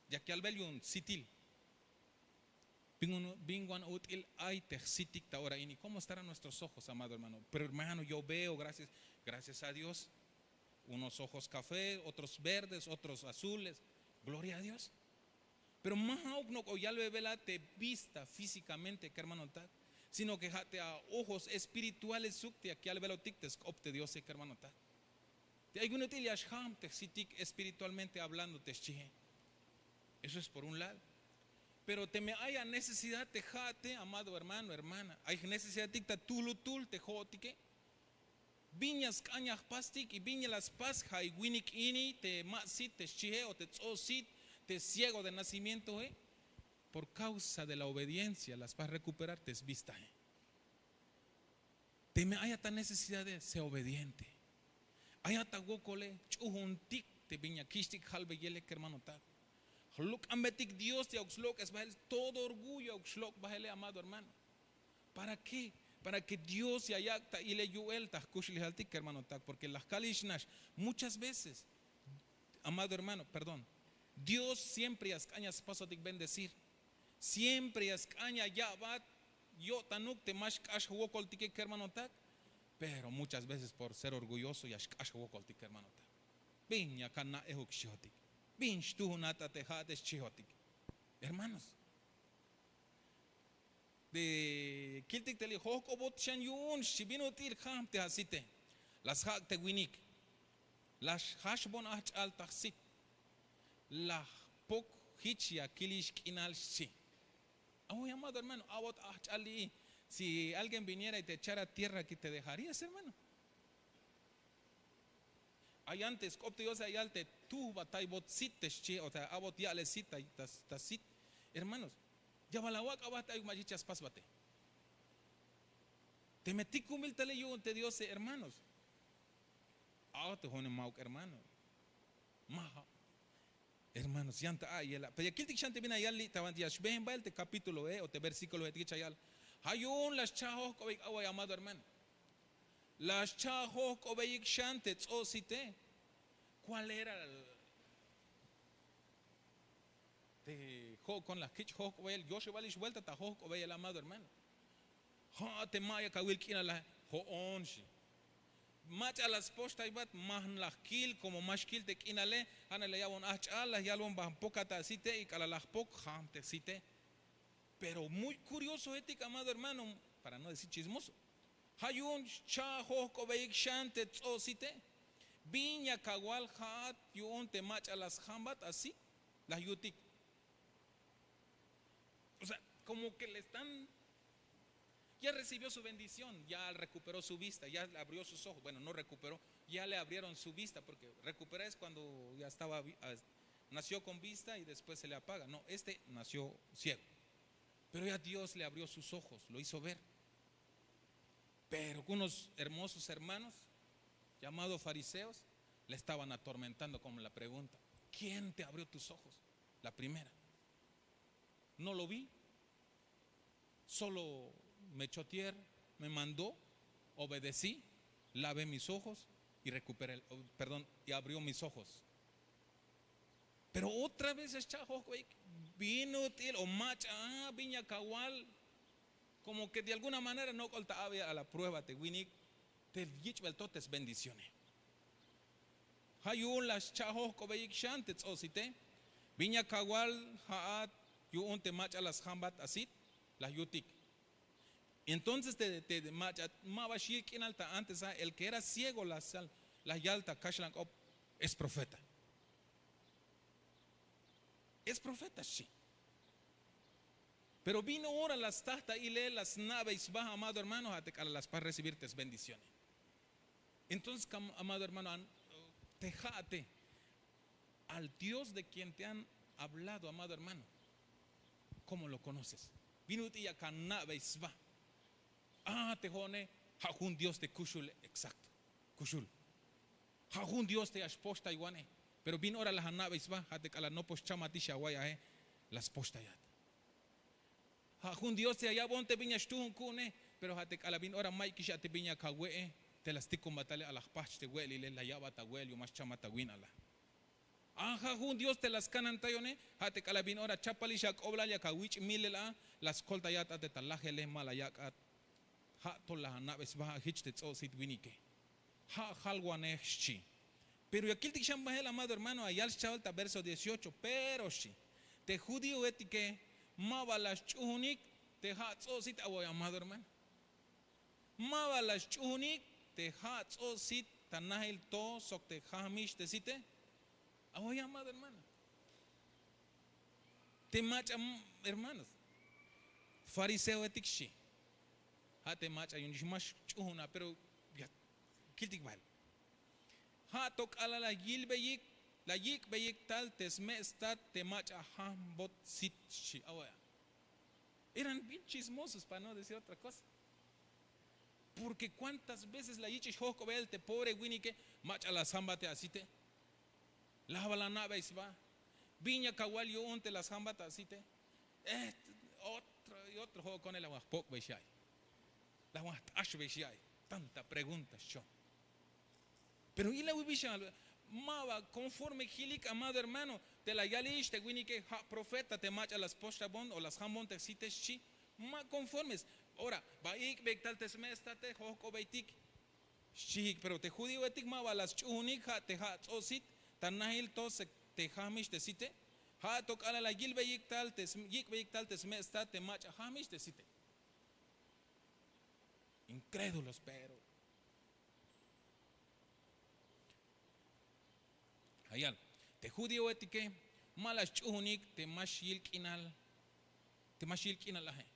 yak yalbel yu'un sitil. Bin wan ut'il ay te jsitik ta ora ini? ¿Cómo estarán nuestros ojos amado hermano? Pero hermano, yo veo gracias, gracias a dios, unos ojos café, otros verdes, otros azules. Gloria a dios. Pero ma ja'uk nok'o yalbebel a te vista físikamente kermanotak, sino ke ja' te a ojos espirituales suk te yak yalbelotik te sk'op te diose kermanotak. Te ay bin ut'il ya xjam te jsitik espiritualmente hablando te xchihe. Eso es por un lado. Pero teme ay a necesidad te ja'ate amado hermano hermana, ay jnecesidatik ta tuhlutul te jo'otike. Bin ya sk'an ya jpastik y bin ya la spas ja' winik ini te ma' sit te xchihe o te ts'o sit, te ciego de nacimientohe. Por kausa de la obediencia la spas rekuperar te svistahe. Teme ayat ta necesidade se obediente. Ayat ta wokole ch'uhuntik te bin ya kixtik jalbeyele kermanotak. Lok'anbetik dios ya ok slok'es bahel. Todo orgullo ya ok slok' bahele amado hermano. ¿Para ke? Para ke dios ya yak' ta ile yu'el ta jkuxlejaltik kermanotak porke la jkalix nax. Muchas veces, amado hermano, perdón, dios siempre ya sk'an ya spasotik bendecir. Siempre ya sk'an ya ya'bat yo'tanuk te ma xk'ax jwokoltike kermanotak. Pero muchas veces por ser orgulloso ya xk'ax jwokoltik kermanotak. Bin ya ka na'ejok xchihotik? Bin xtuhunat a te ja'ate xchihotik? Hermanos, te kiltik te li' jojk'obot xan yu'un xchi bin ut'il jam te asite. La sjak' te winik. La xjaxbon ajch'al ta jsit. La jpok jich ya kilix k'inal xchi. Awoy amado hermano, a'bot ajch'al li'i. Si alguien viniera y te echara tierra ki te dejarías hermano? Ay antes k'op te diose ayal te tuhbataybot sit te xchi o sea a'bot ya'le sit ta sit. Hermanos, ya bal awak' a'bat ayuk ma' chich ya spasbate. Teme tikunbil tale yu'un te diose hermanos. A'o te jo'one ma'uk hermano. Maja'. Hermanos yan ta a'iyela pero ya kiltik xan te bin ayal li' ta banti ya xbehen bael te kapítuloe o te versíkuloe te kich ayal. Ja' yu'un la xcha'jojk'obeyik away amado hermano. La xcha'jojk'obeyik xan te tz'o'site. Kuál era? Te jo'kon la jkich' jojk'obeyel yoxebalix buelta ta jojk'obeyel amado hermano. Ja' te ma' yak awil k'inal la jo'on xi. Mach'a la spoxtaybat ma jna' la jkil komo ma xkil te k'inale. Ja' naj la ya'bon ajch'al la yalbon ba jpokat ta asite y k'alal la jpok jam te asite. Pero muy kuriosoetik amado hermano, para no decir chismoso. Ja' yu'un xcha'jojk'obeyik xan te tz'o'site. Bin ya kawal ja'at yu'un te mach'a la sjambat asit? La yutik. O sea, komo ke le están ya recibió su bendición ya rekuperó su vista ya le abrió sus ojos bueno no rekuperó. Ya le abrieron su vista porke rekuperá es kuando ya estaba nació kon vista y después se le apaga no este nació ciego. Pero ya dios le abrió sus ojos lo hizo ver. Pero unos hermosos hermanos llamados fariseos le estaban atormentando kon la pregunta, quién te abrió tus ojos? La primera. No lo vi. Solo me echó tierra, me mandó, obedecí, lavé mis ojos y recuperé perdón, y abrió mis ojos. Pero otra vez ya xcha'jojk'obeyik. Bin ut'il o mach'a a bin ya kawal? Komo ke de alguna manera nok'ol ta a'beyal a la prueba te winik te yich'bel to te sbendicione. Ja' yu'un la xcha'jojk'obeyik xan te tz'o'site. Bin ya kawal ja'at yu'un te mach'a la sjambat asit? La yutik. Entonces te mach'a ma ba xyil k'inal ta antes a el ke era ciego la yal ta kaxlan k'op, es profeta. Es profeta xchi. Pero bin ora la staj ta ile la sna'bey sba amado hermano ja' te k'alal la spas recibir te sbendicione. Entonces amado hermano, te ja'ate al dios de kien te han hablado amado hermano, kómo lo konoces? Bin ut'il ya ka na'bey sba. A te jo'one ja' jun dios te kuxule. Eksakto. Kuxul. Ja' jun dios te ya xpoxtaywanej. Pero bin ora la ana'bey sba ja' te k'alal nopox chamatix away aje. La spoxtayat. Ja' jun dios te ya ya'bon te bin ya xtuhun ku'unej. Pero ja' te k'alal bin ora mayukix a te bin ya kawe'e te la stikonbat tale a la jpajch te we'elile la ya'bat awe'el yu'un ma xchamat awinal a. A ja' jun dios te la skanantayone. Ja' te k'alal bin ora chapalix ak'oblal ya kawich' milel a la skoltayat a te ta lajele ma la yak'at. Ja' to la ana'bey sba a jich te tz'o'sit winike. Ja' jalwanej xchi. Pero ya kiltik xan bahel amado hermano ya yal scha'ol ta verso dieciocho pero xchi, te judíoetike ma ba la sch'uhunik te ja' tz'o'sit away amado hermano. Ma ba la sch'uhunik te ja' tz'o'sit ta nahil to sok te jajmix te site. Away amado hermano. Te mach'a hermanos, fariseoetik xchi. Ja' te mach'a yu'un nix ma xch'uhun a pero ya kiltik bahel. Ja' to k'alal la yilbeyik la yik'beyik tal te sme' stat te mach'a jambot sit xchi. Away a. Eran bien chismosos para no decir otra cosa. Porke kuántas veces la yich'ix jojk'obeyel te pobre winike. Mach'a la sjambate asite. La ba la ana'bey sba. Bin ya kawal yu'un te la sjambat asite. Otro y otro jo'kone la wan jpok'bey xya'iy, la wan jt'axbey xya'iy. Tanta pregunta xchon. Pero ila wibil xa, ma ba konforme jilik, amado hermano, te la yalix te winike ja' profeta te mach'a la spoxabon o la sjambon te site xchi. Ma konformes. Ora ba ik'beyik tal te sme' state, jojk'obeytik xchijik. Pero te judíoetik ma ba la sch'uhunik ja' te ja' ts'o'sit ta najil to te jajmix te site. Ja' to k'alal la yilbeyik tal te yik'beyik tal te sme' stat te mach'a jajmix te site. Incrédulos pero ja' yal, te judíoetike ma la sch'uhunik te ma xyil k'inal, te ma xyil k'inal aje.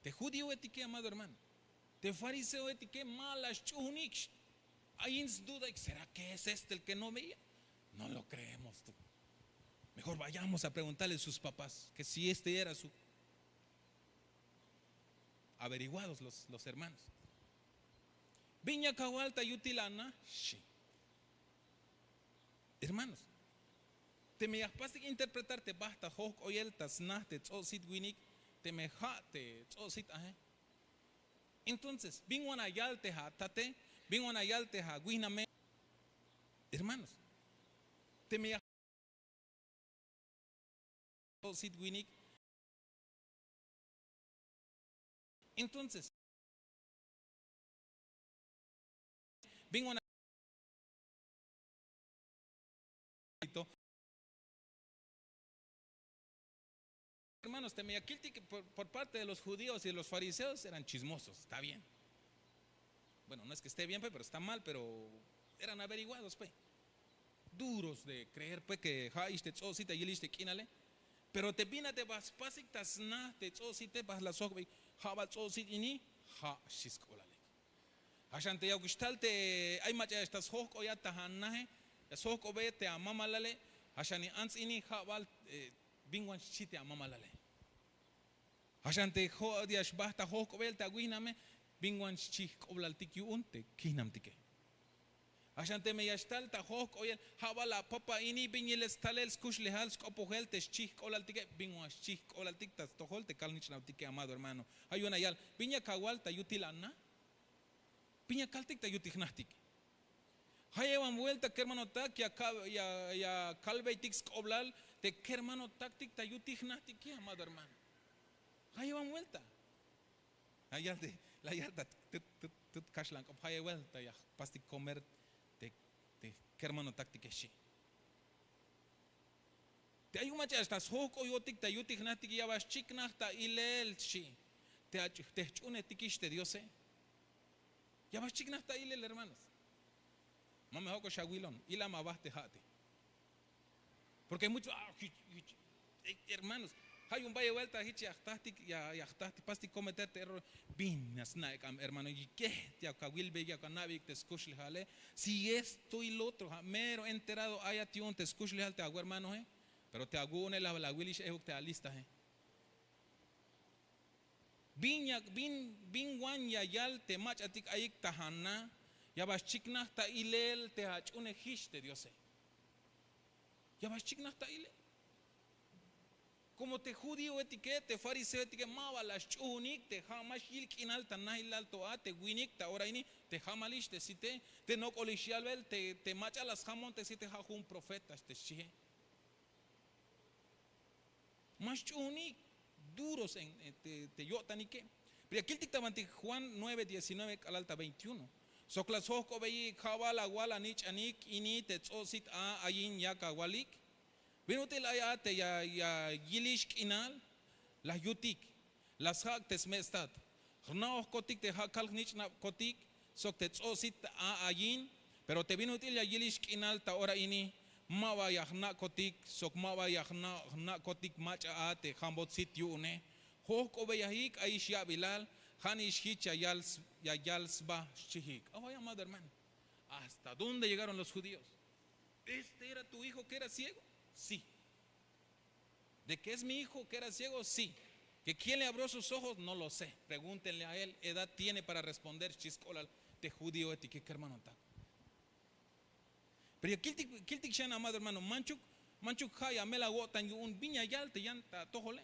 Te judíoetike, amado hermano, te fariseoetike ma la sch'uhunik. Ayin sdudaik, será que es este el que no veía? No lo creemos tú. Mejor vayamos a preguntarle a sus papás que si este era su averiguados los hermanos. Bin ya kawal ta yutil a na xchi. Hermanos, teme ya jpastik interpretar te bajt ta jojk'oyel ta sna te ts'o'sit winik, teme ja' te ts'o'sit aje, entonces bin wan a yal te ja' tate, bin wan a yal te ja' wihname? Hermanos, teme ya sit winik. Entonces bin wan a hermanos, teme ya kiltik por parte de los judíos y de los fariseos eran chismosos, está bien. Bueno, no es que esté bien, pero está mal, pero eran averiguados, pues, duros de creer, pues, que ja'ix te ts'o'sit ta yilix te k'inale. Pero te bin a te ba spasik ta sna te ts'o'site, ba la sojk'obey, ja' bal ts'o'sit ini. Ja', xchi sk'oblalik. Jaxan te yauk xtal te ay mach'a ya xtal sjojk'oyat ta ja' naje, ya sjojk'obeyat te amamalale. Jaxan in ants ini, ja' bal, bin wan xchi te amamalale. Jaxan te jo'ot ya xbajt ta jojk'obeyel te awihname, bin wan xchi jk'oblaltik yu'un te kijnamtike. Jaxan teme ya xtal ta jojk'oyel, ja' bal apapa ini, bin yilel stalel skuxlejal sk'opojel te xchi jk'oblaltike, bin wan xchi jk'oblaltik ta stojol te kal-jnich'nabtike, amado hermano. Ja' yu'un la yal, bin ya kawal ta yutil a na? Bin ya kaltik ta yutil jnajtik? Jayewan buelta kermanotak ya kalbeytik sk'oblal te kermanotaktik ta yutil jnajtike, amado hermano. Jayewan buelta. La yal te, la yal ta tut kaxlan k'op, jayewan buelta ya jpastik komer te kermanotaktike xchi. Te ayuk mach'a ya xtal sjojk'oyotik ta yutil jnajtik, ya ba xchiknaj ta ilel xchi te jch'uunejtikix te diose. Ya ba xchiknaj ta ilel, hermanos. Ma me jok'ox awilon, ila ma ba te ja'ti. Porque muchos, ah, jich jich hermanos, ja' yu'un bayel buelta jich ya jtajtik, ya jtajtik pastik kometer te error. Bin ya sna' ek'an hermano, y kej ya kawilbeyik, ya kana'beyik te skuxlejale. Si esto y lo otro, ja' mero enterado ayat yu'un te skuxlejal te awermanoe. Pero te awu'une la awilix ejuk te alistae. Bin wan ya yal te mach'atik ayik ta ja' na? Ya ba xchiknaj ta ilel te ach'uunejix te diose. Ya ba xchiknaj ta ilel. Komo te judíoetike, te fariseoetike ma ba la sch'uhunik te ja' ma xyil k'inal ta najilal to a te winik ta ora ini, te jamalix te site, te nok'olix yalbel te mach'a la sjamon te site ja' jun profeta te xchihe. Ma xch'uhunik, duros te yo'tanike. Pero ya kiltik ta bantik Juan nueve diecinueve k'alal ta veintiuno. Sok la sjojk'obeyik, ja' bal awal anich'anik ini te ts'o'sit a ayin yak awalik. Bin ut'il ay a te ya yilix k'inal la yutik, la sjak' te sme' stat. Jna'ojkotik te ja' kal-jnich'nabkotik sok te ts'o'sit a ayin. Pero te bin ut'il ya yilix k'inal ta ora ini, ma ba ya jna'kotik sok ma ba ya jna'kotik mach'a a te jambot sit yu'une. Jojk'obeyajik, ayix ya'bilal, ja' nix jich ya yal sba, xchijik. Ay, amado hermano, ¿hasta dónde llegaron los judíos? ¿Este era tu hijo que era ciego? Sí. ¿De qué es mi hijo que era ciego? Sí. ¿Que quién le abrió sus ojos? No lo sé. Pregúntenle a él. Edad tiene para responder, xchi sk'oblal te judíoetike, kermanotak. Pero ya kiltik xan, amado hermano, manchuk Manchuk ja' ya mel awo'tan yu'un bin ya yal te yan ta atojole.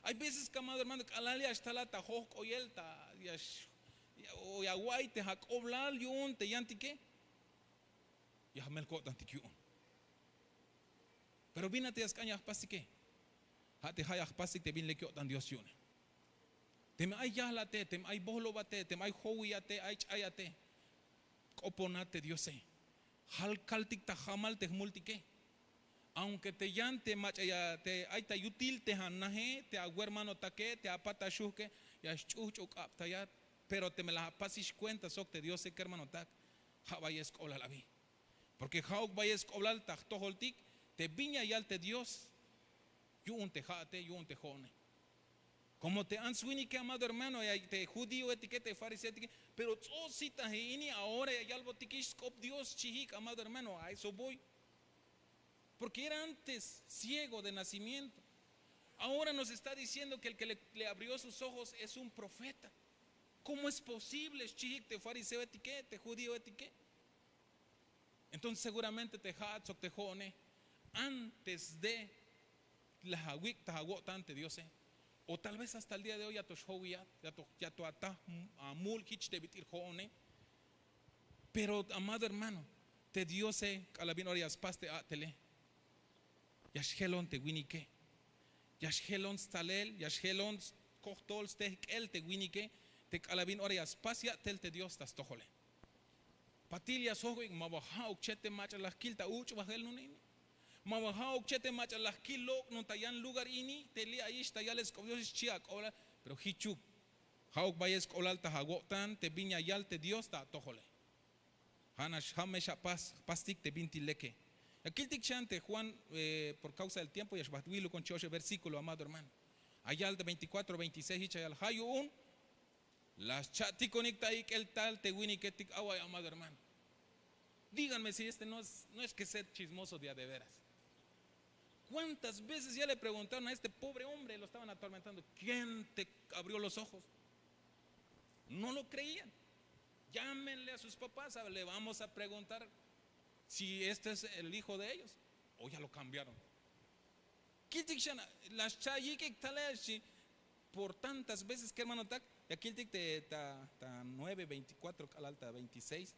Ay veces ke amado hermano k'alal ya xtalat ta jojk'oyel ta ya x- o ya awa'iy te ak'oblal yu'un te yantike, ya jmel ko'tantik yu'un. Pero bin a te ya sk'an ya jpastike? Ja' te ja' ya jpastik te bin lek yo'tan Dios yu'une. Teme ay yajlate, teme ay bojlobate, teme ay jowiyate, ay ch'ayate, k'oponat te Diose. Jal kaltik ta jamal te jmultike. Aunke te yan te mach'a ya te ay ta yutil te anaje, te awermanotake, te apat axujke, ya xch'ujch'u k'abtayat. Pero teme la apasix kuenta sok te Diose kermanotak, ja' bayel sk'oblal abi. Porke ja'uk bayel sk'oblal ta jtojoltik te bin ya yal te Dios yu'un te ja'ate, yu'un te jo'one. Komo te ants winike amado hermano, te judíoetike, te fariseoetike, pero ts'o'sitaj ini, ahora ya yalbotikix sk'op Dios xchijik amado hermano, a eso voy. Porke era antes ciego de nacimiento. Ahora nos está diciendo ke el ke le abrió sus ojos es un profeta. Komo es posible xchijik te fariseoetike, te judíoetike? Entonces seguramente te ja'at sok te jo'one antes de la awik' ta awo'tan te Diose, o tal vez hasta el día de hoy ya to xjowiyat, ya to ataj amul jich te bit'il jo'one. Pero amado hermano, te Diose k'alal bin ora ya spas te a'tele, ya xjelon te winike, ya xjelon stalel, ya xjelon skojtol stejk'el te winike. Te k'alal bin ora ya spas ya'tel te Dios ta stojole, patil ya sjojk'obik, ma ba ja'uk che te mach'a la jkil ta uch'bajel nune ini, ma ba ja'uk che te mach'a la jkil lok'nun ta yan lugar ini, te li' ayix ta yalel sk'op Dios xchi ak'oblal. Pero jichuk, ja'uk bayel sk'oblal ta awo'tan te bin ya yal te Dios ta atojole. Ja' nax ja' me xapas jpastik te bintik leke. Ya kiltik xan te Juan, por kausa del tiempo ya xbajt wilukon chi oxe versíkulo amado hermano. Ayal te veinticuatro veintiséis jich ayal ja' yu'un la scha'tikonik ta ik'el tal te winiketik away amado hermano. Díganme si este no es no es ke ser chismoso de a de veras. Kuántas veces ya le preguntaron a este pobre hombre lo estaban atormentando, quién te abrió los ojos? No lo creían. Llámenle a sus papás, le vamos a preguntar si este es el hijo de ellos o ya lo cambiaron. Kiltik xan la scha'yik'ik talel xchi. Por tantas veces ke hermanotak, ya kiltik te ta nueve veinticuatro k'alal ta veintiséis.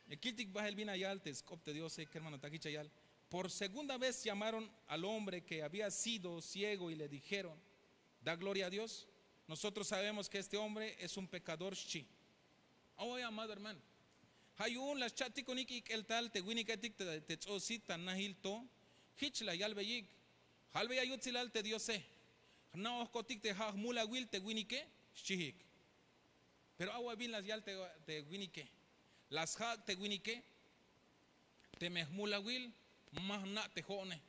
Ya kiltik bahel bin ayal te sk'op te Diose ke hermanotak jich ayal. Por segunda vez llamaron al hombre ke había sido ciego y le dijeron, da gloria a Dios, nosotros sabemos ke este hombre es un pekador xchi. Awoy amado hermano, ja' yu'un la scha'tikonik ik'el tal te winiketik te ts'o'sit ta najil to. Jich la yalbeyik, jalbeya yutsilal te Diose, jna'ojkotik te ja' jmulawil te winike xchijik. Pero awa bin la yal te winike, la sjak' te winike, teme jmulawil ma jna' te jo'one.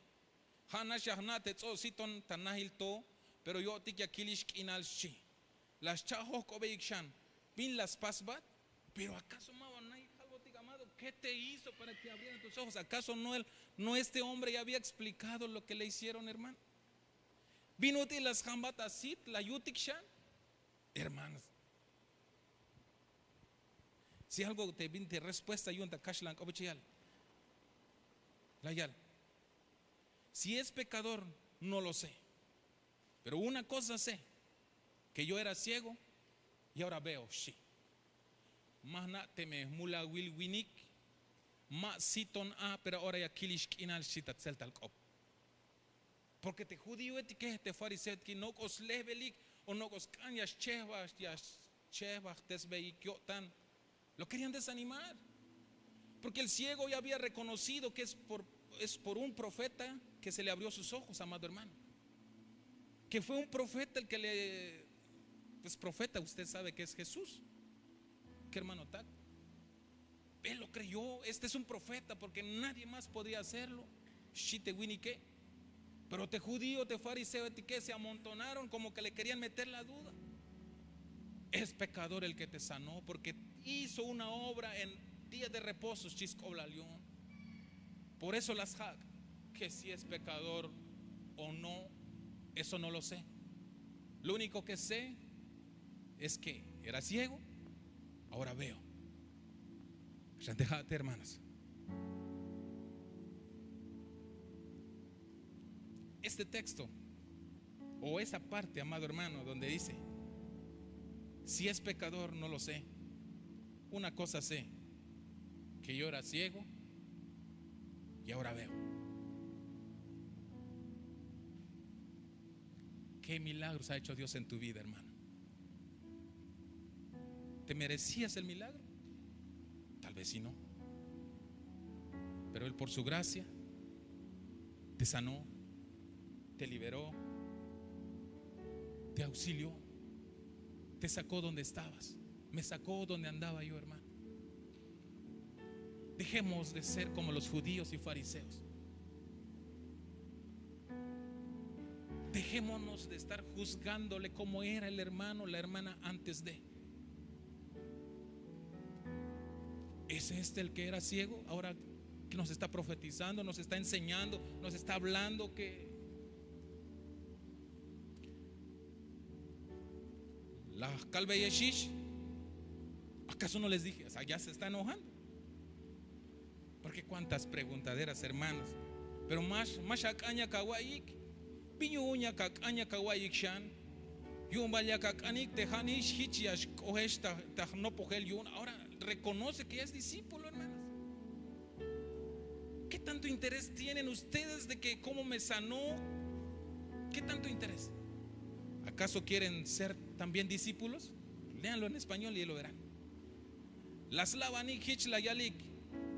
Ja' nax ya jna' te ts'o'siton ta najil to, pero yo'tik ya kilix k'inal xchi. La scha'jojk'obeyik xan, bin la spasbat? Pero akaso ma ba nayik jalbotik amado, ke te hizo para ke abrieran tus ojos? Akaso no este hombre ya había explicado lo ke le hicieron hermano? Bin ut'il la sjambat asit la yutik xan? Hermanos, si algo te bin te respuesta yu'un ta kaxlan k'op icheyal, la yal, si es pekador, no lo sé, pero una kosa sé, ke yo era ciego y ahora veo xchi. Ma jna' teme jmulawil winik, ma siton a pero ahora ya kilix k'inal xchi ta tzeltal k'op. Porke te judíoetike, te fariseoetike nok'o slehbelik, o nok'o sk'an ya xchehbaj ya xchehbajtesbeyik yo'tan. Lo kerían desanimar. Porke el ciego ya había rekonocido ke es por un profeta ke se le abrió sus ojos amado hermano, ke fue un profeta el ke le pues profeta usted sabe ke es jesús. Ke hermanotak, él lo kreyó este es un profeta porke nadie más podría hacerlo. Xchi te winike. Pero te judío te fariseoetike se amontonaron komo ke le kerían meter la duda. Es pekador el ke te sanó porke hizo una obra en día de reposo xchi sk'oblal yu'un. Por eso la sjak', ke si es pekador o no, eso no lo sé. Lo úniko ke sé es ke era ciego, ahora veo. Xan te ja' te hermanos, Este texto, o esa parte, amado hermano, donde dice: "Si es pecador, no lo sé. Una cosa sé, que yo era ciego y ahora veo". ¿Qué milagros ha hecho Dios en tu vida, hermano? ¿Te merecías el milagro? Tal vez sí no. Pero Él, por su gracia, te sanó, te liberó, te auxilió, te sacó donde estabas. Me sacó donde andaba yo, hermano. Dejemos de ser como los judíos y fariseos. Dejémonos de estar juzgándole cómo era el hermano, la hermana antes de. ¿Es este el que era ciego? Ahora que nos está profetizando, nos está enseñando, nos está hablando que la kalbeyeshix. ¿Acaso no les dije? O sea, ya se está enojando. Porque cuántas preguntaderas, hermanos. Pero ma, ma xak'an yak awa'iyik. ¿Bin yu'un yak ak'an yak awa'iyik xan? Yu'un bal yak ak'anik te ja' nix jich ya xk'ojex ta, ta jnopojel yu'un. Ahora reconoce que es discípulo, hermanos. ¿Qué tanto interés tienen ustedes de que cómo me sanó? ¿Qué tanto interés? ¿Acaso quieren ser también discípulos? Léanlo en español y lo verán. La slabanik jich la yalik: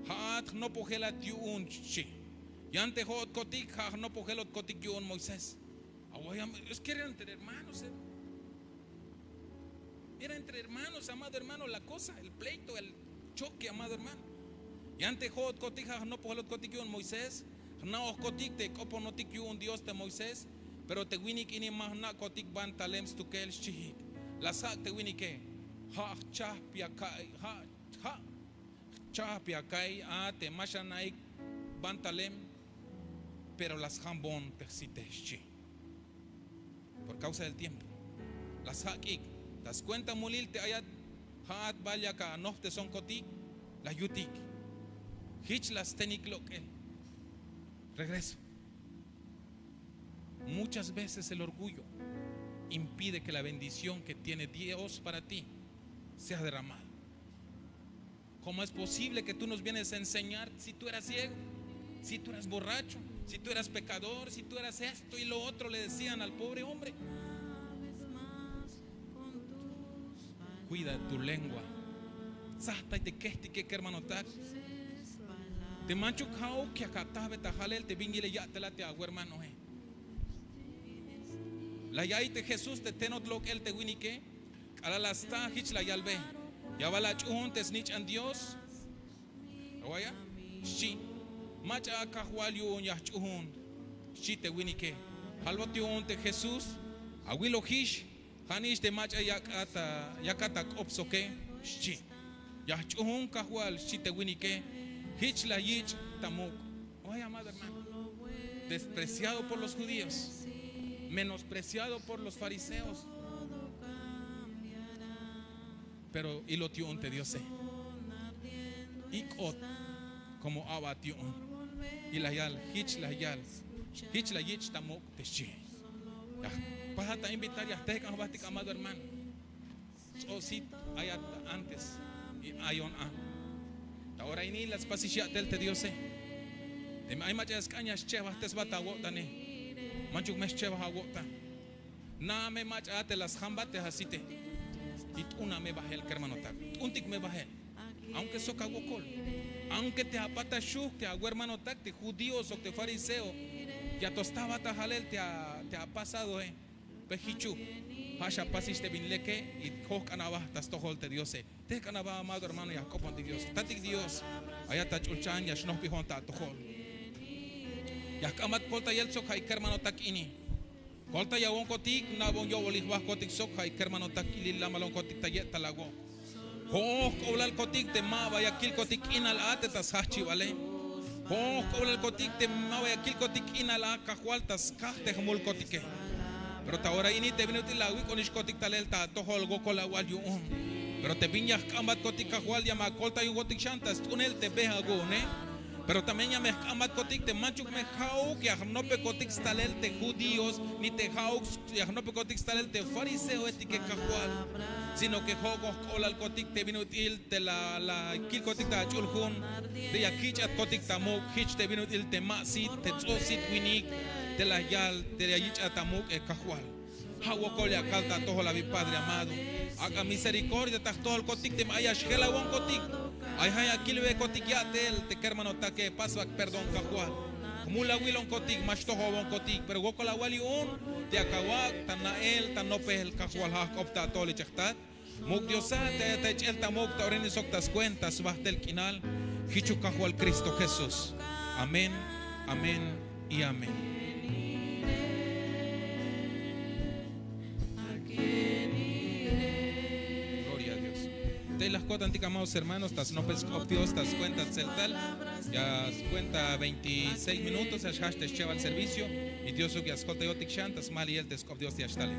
"Ja'at jnopojelat yu'un", xchi. Yan te jo'otkotik, ja' jnopojelotkotik yu'un Moisés. Awayam, es que eran entre hermanos, eh. Era entre hermanos, amado hermano, la cosa, el pleito, el choque, amado hermano. Yan te jo'otkotik, ja' jnopojelotkotik yu'un Moisés. Jna'ojkotik te k'oponotik yu'un Dios te Moisés, pero te winik ini ma jna'kotik ban talem stukel, xchijik. La sjak' te winike: "Ja' jchajp ya ka'iy, ja', ja' jchajp ya ka'iy a te ma xana'ik ban talem, pero la sjambon te jsite", xchi. Por causa del tiempo. La sjak'ik. Ta skuenta mulil te ayat, ja'at bal yak anojptesonkotik, la yutik. Jich la stenik lok'el. Regreso. Muchas veces el orgullo impide que la bendición que tiene Dios para ti sea derramada. ¿Cómo es posible que tú nos vienes a enseñar si tú eras ciego, si tú eras borracho, si tú eras pecador, si tú eras esto y lo otro? Le decían al pobre hombre. Cuida tu lengua. Sahta te kejtike, kermanotak. Te manchuk ja'uk ya katajbe ta jalel te bin yile ya'tela te awermanoe. La ya'iy te Jesús te tenot lok'el te winike. K'alal la sta jich la yalbe: "Ya bal ach'uun te snich'an Dios?" Awaya, xchi. "Mach'a, Kajwal, yu'un ya jch'uun", xchi te winike. Jalbot yu'un te Jesús: "Awilojix, ja' nix te mach'a yakat a, yakat ak'op soke", xchi. "Ya jch'uun, Kajwal", xchi te winike. Jich la yich' ta muk'. Oye, amado hermano, despreciado por los judíos, menospreciado por los fariseos. Pero ilot yu'un te Diose. Ik'ot como a'bat yu'un. Y la yal, jich la yal, jich la yich' ta muk' te xchi. Ya jpasat a invitar, ya jtejk'an jbahtik, amado hermano. Ts'osit ayat antes y ayon a. Ta ora ini la spasix ya'tel te Diose. Teme ay mach'a ya sk'an ya xchejbajtesbat awo'tane. Manchuk me xchejbaj awo'tan. Na'a me mach'a a te la sjambat te asite. Y t'una me bajel, kermanotak. T'untik me bajel. Aunque sok awokol, aunque te apataxuj te awermanotak te judío sok te fariseo ya to stabat ta jalel te a, te apasadoe. Pe jichuk, ja' xapasix te bin leke y jojk'an aba ta stojol te Diose. Tejk'an aba, amado hermano, ya jk'opontik Dios. Tatik Dios, ayat ta ch'ulchan ya xnojpijon ta atojol. Ya jk'ambat koltayel sok ja'i kermanotak ini. Koltayawonkotik, na'bon yo'bolil jbahkotik sok ja'i kermanotak ilil lamalonkotik ta ye'tal awok. Jo'on jk'oblalkotik te ma ba ya kilkotik k'inal a te ta sjajchibale. Jo'on jk'oblalkotik te ma ba ya kilkotik k'inal a Kajwal ta skaj te jmulkotike. Pero ta ora ini te bin ut'il la awik'onixkotik talel ta atojol wokol awal yu'un. Pero te bin ya jk'ambatkotik Kajwal ya me akoltayonkotik xan ta st'unel te be awu'une. Pero también ya me jk'ambatkotik te manchuk me ja'uk ya jnopekotik stalel te judíos, ni te ja'uk ya jnopekotik stalel te fariseoetike, Kajwal. Sino que jo'ok jk'olalkotik te bin ut'il te la, la kilkotik ta ach'ul jun, te ya kich'atkotik ta muk', jich te bin ut'il te ma' sit, te ts'o sit winik, te la yal, te ya yich'at ta muk', e Kajwal. Ja' wokol ya kal ta atojol abi, Padre amado. Ak'a misericordia ta jtojolkotik teme ay ya xjelawonkotik, ay ja' ya kilbekotik ya'tel te kermanotake, pasbak perdón, Kajwal. Jmul awilonkotik, ma xtojowonkotik, pero wokol awal yu'un te ya kawak' ta na'el, ta nopel, Kajwal, ja' jk'op ta atojol ich ajtat. Muk' Diosat, te, te ch'el ta muk' ta orin sok ta skuenta sbajtel k'inal. Jichuk Kajwal Cristo Jesús. Amén, amén y amén. Gloria a Dios. Tey la jko'tantik, amados hermanos, ta snopel sk'op Dios ta skuenta tseltal. Ya skuenta veintiséis minutos ya xjajch te schebal servicio. Y Diosuk ya skoltayotik xan ta smaliyel te sk'op Dios ya xtalel.